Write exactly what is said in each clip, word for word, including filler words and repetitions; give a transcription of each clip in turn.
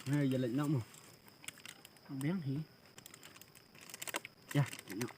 Hei, ïa leit noh mo. Biang hi. Ïa, leit noh.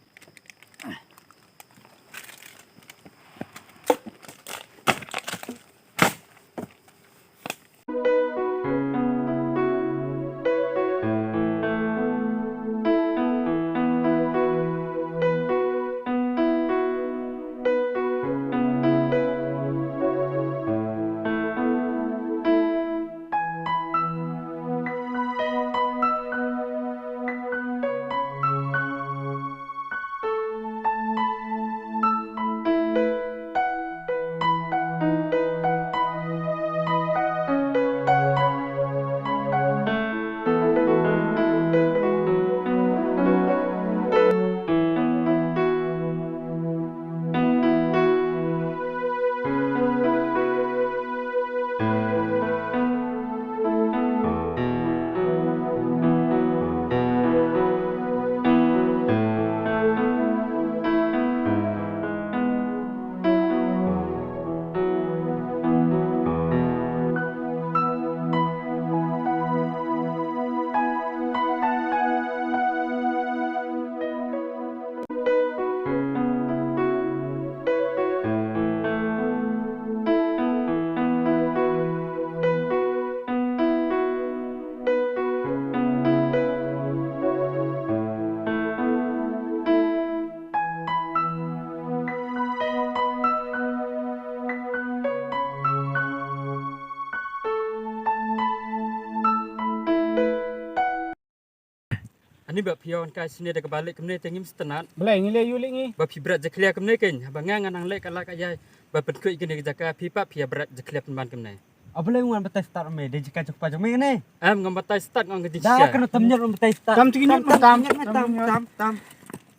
Ani ba phi ïa wan kai shane da kaba leh kumne te ngim sngewtynnat. Balei ngi leh ïu leh ngi? Ba phi bret jakhlia kumne kein, haba nga nga nang leh ka la ka ïai ba pynkhuid kane ka jaka, phi pat phi ïa bret jakhlia pynban kumne. Balei ngan batai stad me, dei jaka jong papa jong me ne? Em, ngam batai stad, ngam ka jingshisha. Da kano tam ñiot ngam batai stad. Tam tu ñiot tam tam tam tam.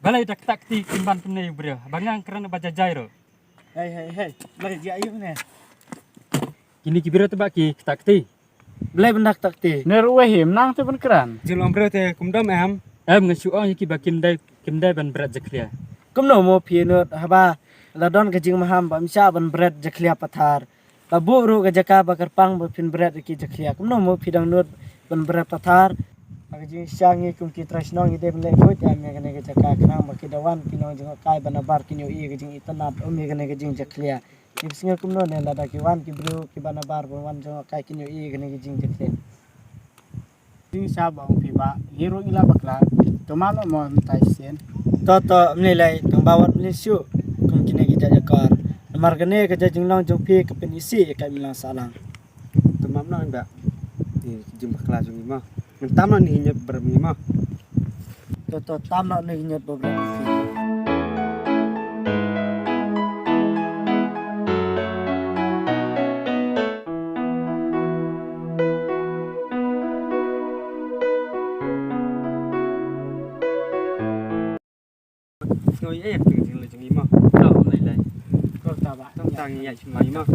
Balei da ktah kti pynban kumne u briew, haba nga nga kren ba jai jai ruh. Hei hei hei, balei jia ïu ne? Kine ki briew te ba ki ktah kti. Balei ban da ktah kti? Ne ruh wei hi, mynta te ban kren. Jinglong briew te kum dom em. Em, nga shu ong ïa ki ba kim dei, kim dei ban bret jakhlia. Kumno mo phi nud, haba la don ka jingmaham ba ym shah ban bret jakhlia pathar. La buh ruh ka jaka ba kyrpang ba phin bret ïa ki jakhlia. Kumno mo phi dang nud ban bret pathar? Ka jingshisha ngi kum ki trai shnong ngi dei ban leh khuid em ïa kane ka jaka, khnang ba ki da wan ki nongjngohkai ba nabar kin ïohi ïa ka jingitynnat, ym ïa kane ka jingjakhlia. Ngi pynsngew kumno ne, lada ki wan ki briew kiba nabar ban wan jngohkai kin ïohi ïa kane ka jingjakhlia? Jingshisha ba ong phi ba ngi ruh ngi la bakla. To map noh mo mynta shisien. To to, ym lei lei, tang ba wat ym lei shuh kum kine ki jait akor. Namar kane ka jait jinglong jong phi ka pynisih ïa ka imlang sahlang. To map noh ba. Ngi jingbakla jong ngi mo. Ngan tam noh ne ki ñiut ba rem ngi mo. To to, tam noh ne ki ñiut ba rem ngi. Sngew ïa ïa ka jingïaleh jong ngi mo. To, ym lei lei. Ko ta ba. Tang tang ïa shu mai mo.